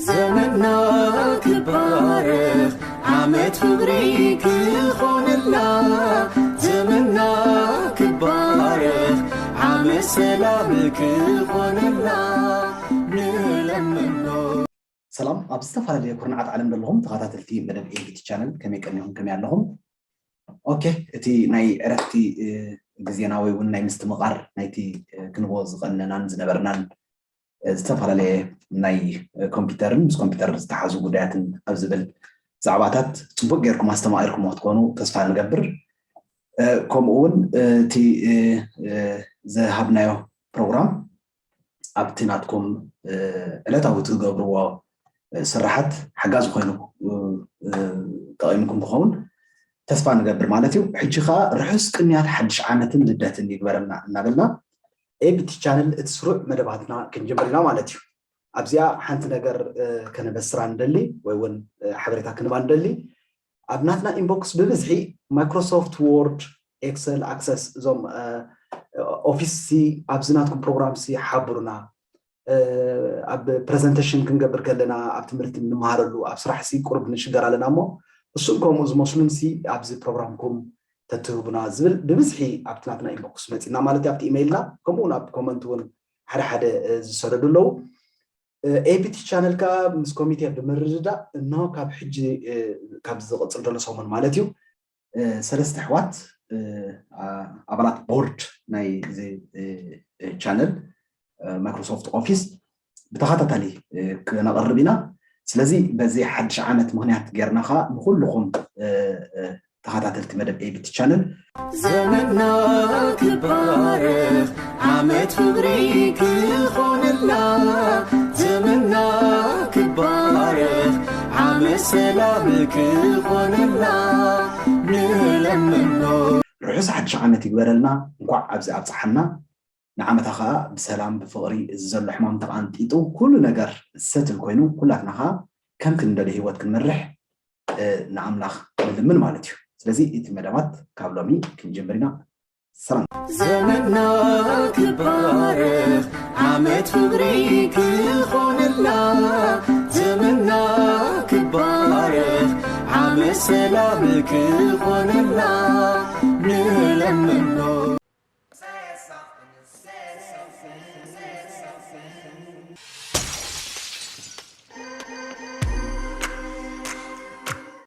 ዘመና ክባረኽ ዓመት ፍቕሪ ክኾነላ፣ ዘመና ክባረኽ ዓመት ሰላም ክኾነላ ንለምኖ። ሰላም፣ ኣብ ዝተፈላለየ ኩርናዓት ዓለም ዘለኹም ተኸታተልቲ መደብ ኤቢቲ ቻነል ከመይ ቀኒኹም፣ ከመይ ኣለኹም? ኦኬ፣ እቲ ናይ ዕረፍቲ ግዜና ወይ እውን ናይ ምስትምቓር ናይቲ ክንቦ ዝቐነናን ዝነበርናን ዝተፈላለየ ናይ ኮምፒውተርን ምስ ኮምፒውተር ዝተሓዙ ጉዳያትን ኣብ ዝብል ዛዕባታት ጽቡቕ ጌርኩም ኣስተማቒርኩም ክትኮኑ ተስፋ ንገብር። ከምኡ እውን እቲ ዝሃብናዮ ፕሮግራም ኣብቲ ናትኩም ዕለታዊ ትገብርዎ ስራሓት ሓጋዚ ኮይኑ ጠቒምኩም ክኸውን ተስፋ ንገብር ማለት እዩ። ሕጂ ኸዓ ርሑስ ቅንያት ሓድሽ ዓመትን ልደትን ይግበረና እናበልና ኤቢቲ ቻነል እቲ ስሩዕ መደባትና ክንጅምር ኢና ማለት እዩ። ኣብዚኣ ሓንቲ ነገር ከነበስራ ንደሊ ወይ እውን ሓበሬታ ክንባ ንደሊ። ኣብ ናትና ኢንቦክስ ብብዝሒ ማይክሮሶፍት ወርድ፣ ኤክሰል፣ ኣክሰስ፣ እዞም ኦፊስ ሲ ኣብዚ ናትኩም ፕሮግራም ሲ ሓብሩና። ኣብ ፕረዘንቴሽን ክንገብር ከለና፣ ኣብ ትምህርቲ እንመሃረሉ፣ ኣብ ስራሕ ሲ ቁሩብ ንሽገር ኣለና እሞ እሱም ከምኡ ዝመስሉን ሲ ኣብዚ ፕሮግራምኩም ተትህቡና ዝብል ብብዝሒ ኣብቲ ናትና ኢንቦክስ መፂና ማለት እዩ። ኣብቲ ኢሜይልና ከምኡ እውን ኣብ ኮመንት እውን ሓደ ሓደ ዝሰደዱ ኣለዉ። ኤቢቲ ቻነል ከዓ ምስ ኮሚቴ ብምርድዳእ እነሆ ካብ ሕጂ ካብ ዝቕፅል ዘሎ ሰሙን ማለት እዩ ሰለስተ ኣሕዋት ኣባላት ቦርድ ናይ እዚ ቻነል ማይክሮሶፍት ኦፊስ ብተኸታታሊ ክነቕርብ ኢና። ስለዚ በዚ ሓድሽ ዓመት ምኽንያት ጌርና ከዓ ንኩልኹም ተኸታተልቲ መደብ ኤቢቲ ቻነል ዘመና ክባረኽ ዓመት ፍቕሪ ክኾነላ፣ ዘመና ክባረኽ ዓመት ሰላም ክኾነላ ንለምኖ። ርሑስ ሓድሽ ዓመት ይግበረልና። እንኳዕ ኣብዚ ኣብፀሓና። ንዓመታ ኸዓ ብሰላም ብፍቕሪ እዚ ዘሎ ሕማም ተቓንጢጡ ኩሉ ነገር ሰትል ኮይኑ ኩላትና ኸዓ ከም ክንደልዮ ህይወት ክንመርሕ ንኣምላኽ ንልምን ማለት እዩ። ስለዚ እቲ መደባት ካብ ሎሚ ክንጅምር ኢና። ሰላም። ዘመና ክባረኽ ዓመት ፍቕሪ ክኾነላ፣ ዘመና ክባረኽ ዓመት ሰላም ክኾነላ ንለምኖ።